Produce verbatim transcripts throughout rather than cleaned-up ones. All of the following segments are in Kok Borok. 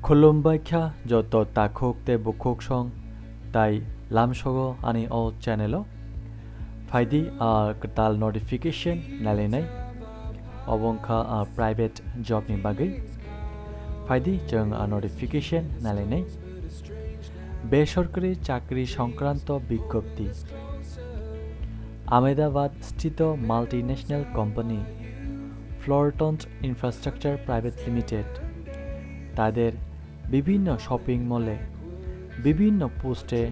Khulumbai kha joto takhuk tei bukhuk song tai lamsogo ani o channel o. Phaidi a kwtal notification nailainai. Obo wngkha a private job ni bagwi. Phaidi chwng a notification nailainai. Besorkari chakri সংক্রান্ত বিজ্ঞপ্তি। আহমেদাবাদ স্থিত multinational company ফ্লোরটন infrastructure private limited তাদের বিভিন্ন শপিং মলে বিভিন্ন পোস্টে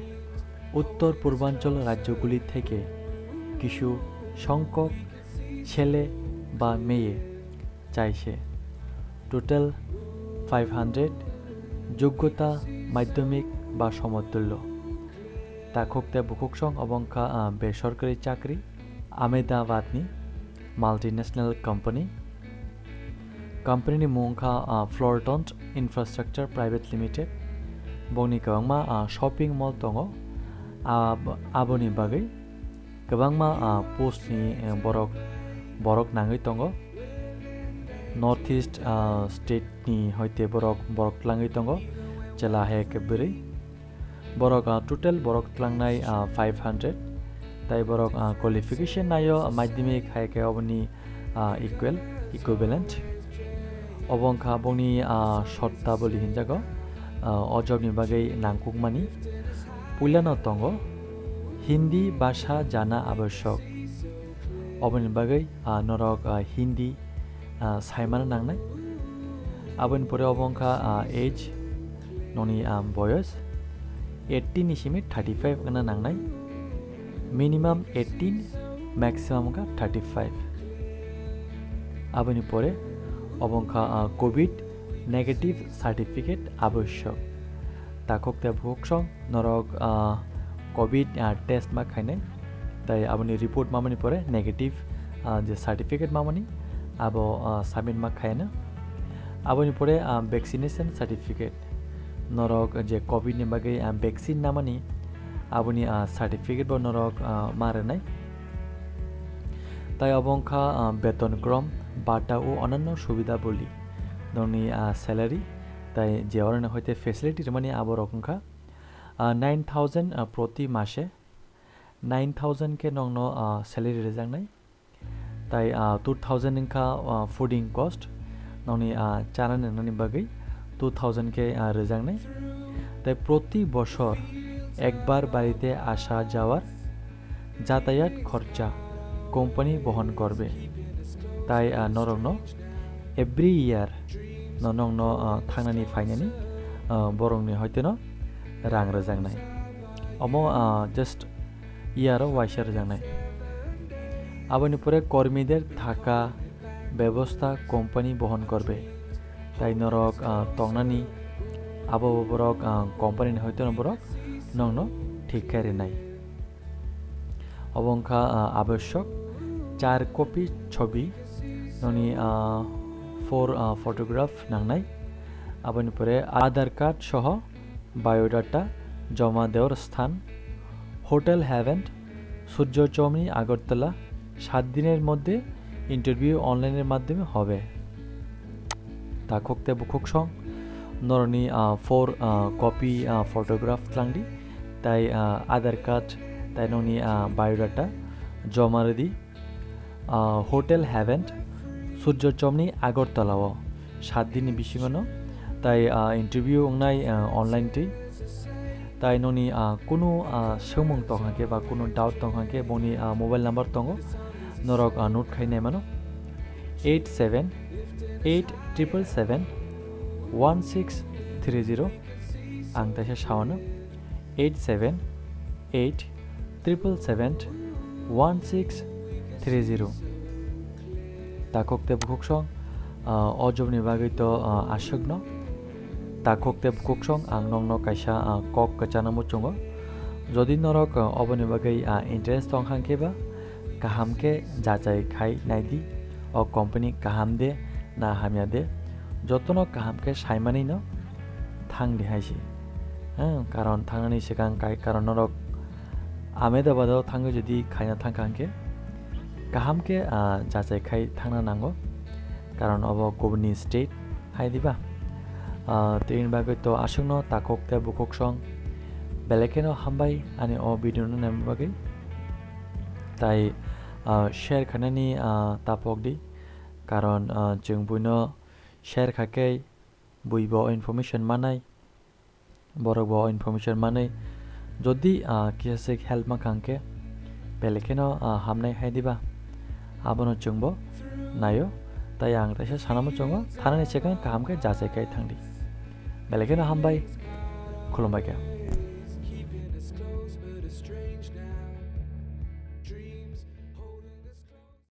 উত্তর পূর্বাঞ্চল রাজ্যগুলি থেকে কিছু সংখ্যক ছেলে বা মেয়ে চাইছে। টোটাল ফাইভ হান্ড্রেড, যোগ্যতা মাধ্যমিক বা সমতুল্য। Takhuk tei bukhuk song obo wngkha, ah, besorkari chakri, Ahmedabad ni multinational company. Company ni mung wngkha, ah, Flourton Infrastructure Private Limited. Bongni kwbangma, ah, shopping mall tongo. Ah, ab-, aboni bagwi kwbangma, ah, post ni, eh, borok, borok nangwi tongo. North East, ah, state ni hoite borok, borok tlangwi tongo. Chela hai khe bwrwi. Borok, ah, total borok tlangnai, ah, five hundred. Tai borok, ah, qualification naio, ah, madhyamik hai khe oboni, ah, equal, equivalent. Obo wngkha bongni, ah, shortaboli hinjago, ah, o job ni bagwi nangkukmani. Puilano tongo Hindi bhasha jana abasyok. Oboni bagwi, ah, norok, ah, Hindi, ah, saimano nangnai. Aboni pore obo wngkha, ah, age, noni, ah, boyos eighteen ni simi thirty five wngna nangnai. Minimum eighteen, maximum wngkha thirty five. Aboni pore obo wngkha, ah, covid negative certificate abasyok. Takhuk tei bukhuk song norok, ah, covid, ah, test ma khainai, tai aboni report mamani pore negative, ah, je certificate mamani abo, ah, submit ma khaina. Aboni pore, ah, vaccination certificate, norok je covid ni bagwi, ah, vaccine namani aboni, ah, certificate bo norok, ah, ma rwnai. Tai obo wngkha, ah, beton krom, bata o onanno subida boli, nokni, ah, salary, tai je oroni hoite facility rwmani aborok wngkha, ah, nine thousand, ah, proti mase, nine thousand khe nokno, ah, salary rwjaknai. Tai, ah, two thousand wngkha, ah, fooding cost, nokni, ah, chana nangnani bagwi two thousand khe, ah, rwjaknai. Tai proti bosor ekbar barite asha jawar jatayat khorcha company bohon korbe. Tai, ah, norokno every year no nokno, ah, thangnani phainani, ah, borokni hoiteno rang rwjaknai. Omo, ah, just year o waisa rwjaknai. Aboni pore kormider thaka bebosta company bohon korbe. Tai norok, ah, tongnani abo borok, ah, company ni hoiteno borok nokno thik khe rwnai. Obo wngkha, ah, abasyok char copy chobi, noni, ah, four, ah, photograph nangnai. Aboni pore Aadhaar card soho biodata joma dewar sthan, Hotel Haven, Surjo Chomni, Agartala, সাত দিনের মধ্যে interview online-এর মাধ্যমে হবে. Takhuk tei bukhuk song norokni, ah, four, ah, copy, ah, photograph tlangdi, tai, ah, Aadhaar card, tai nokni, ah, biodata joma rwdi. Ah, Hotel Haven, Surjo Chomni, Agartala o saat din ni bisingo no, tai, ah, interview wngnai, ah, online twi. Tai nokni, ah, kunu, ah, swngmung tong kha khe ba kunu doubt tong kha khe boni, ah, mobile number tongo, norok, ah, note khai nai mano, eight seven eight triple seven one six three zero. Ang taisa sawano, eight seven eight triple seven one six three zero. Takhuk tei bukhuk song, ah, o jobni bagwi to, ah, aswkno. Takhuk tei bukhuk song, ang nokno kaisa, ah, kok kwchana muchungo. Jodi norok, ah, oboni bagwi, ah, interest tong kha khe ba, kaham khe jachai khai naidi, o company kaham de na hamya de, jotono kaham khe saimani no thang di hai se. Ha, karon thangnani swkang kai, karon norok Ahmedabad o thangwi jodi khaina thang kha hwnkhe, kaham khe, ah, jachai khai thangna nango, karon obo kubuni state hai diba. Ah, tini bagwi to aswkno takhuk tei bukhuk song. Belai kheno hambai ani o video no naima bagwi. Tai, ah, share khainani, ah, tapok di. Karon, ah, chwng buino share kha khe bui bo information manai. Borok bo information manai. Jodi, ah, kisa se help mankha hwnkhe belai kheno, ah, hamnai hai diba. Abono chwngbo naio. Tai ang teisa sanamo chwngo, thanani swkang kaham khe jachai khai thangdi. Belai kheno hambai, khulumbai khe.